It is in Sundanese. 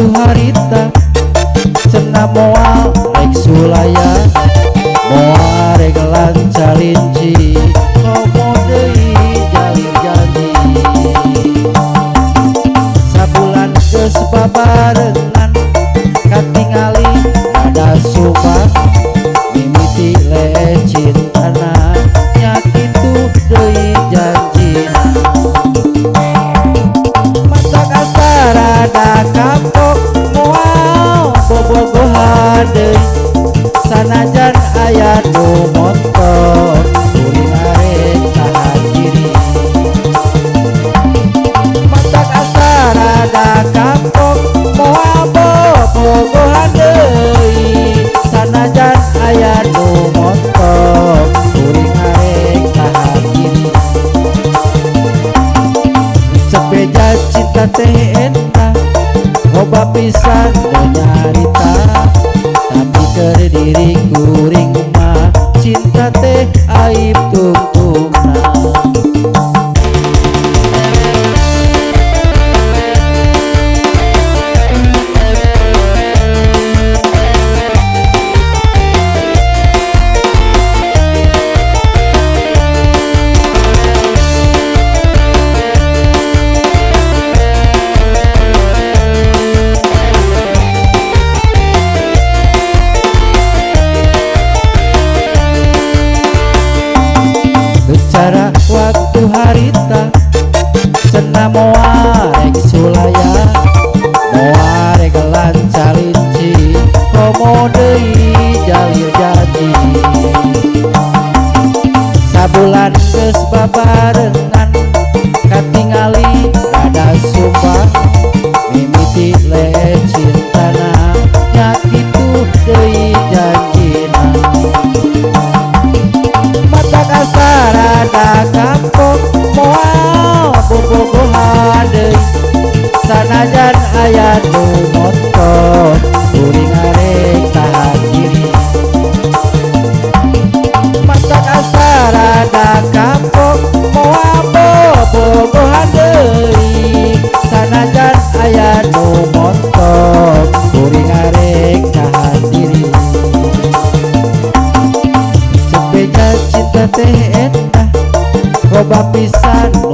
waktu harita cenah moal rek sulaya moal rek lancalinci komo deui jalil janji sabulan geus babarengan katingali rada sumpah mimiti lecintana nya kitu deui janjina mata kasarada kapok moal bobogohan deui sanajan aya nu montok kuring arek tahan diri mata kasarada kapok moal bobogohan deui sanajan aya nu montok kuring arek tahan diri sepeja cinta teh eta loba pisan nu nyarita tapi keur diri kuring mah cinta teh aib tungtungna. Bicara waktu harita cenah moal rek sulaya moal rek lancalinci komo deui jalil janji sabulan geus babarengan katingali rada sumpah mimiti lecintana nya kitu deui janjina mata kasarada kapok moal bobogohan deui sanajan aya nu montok kuring arek tahan diri mata kasarada kapok moal bobogohan deui sanajan aya nu montok kuring arek tahan diri sepeja cinta teh eta loba pisan nu.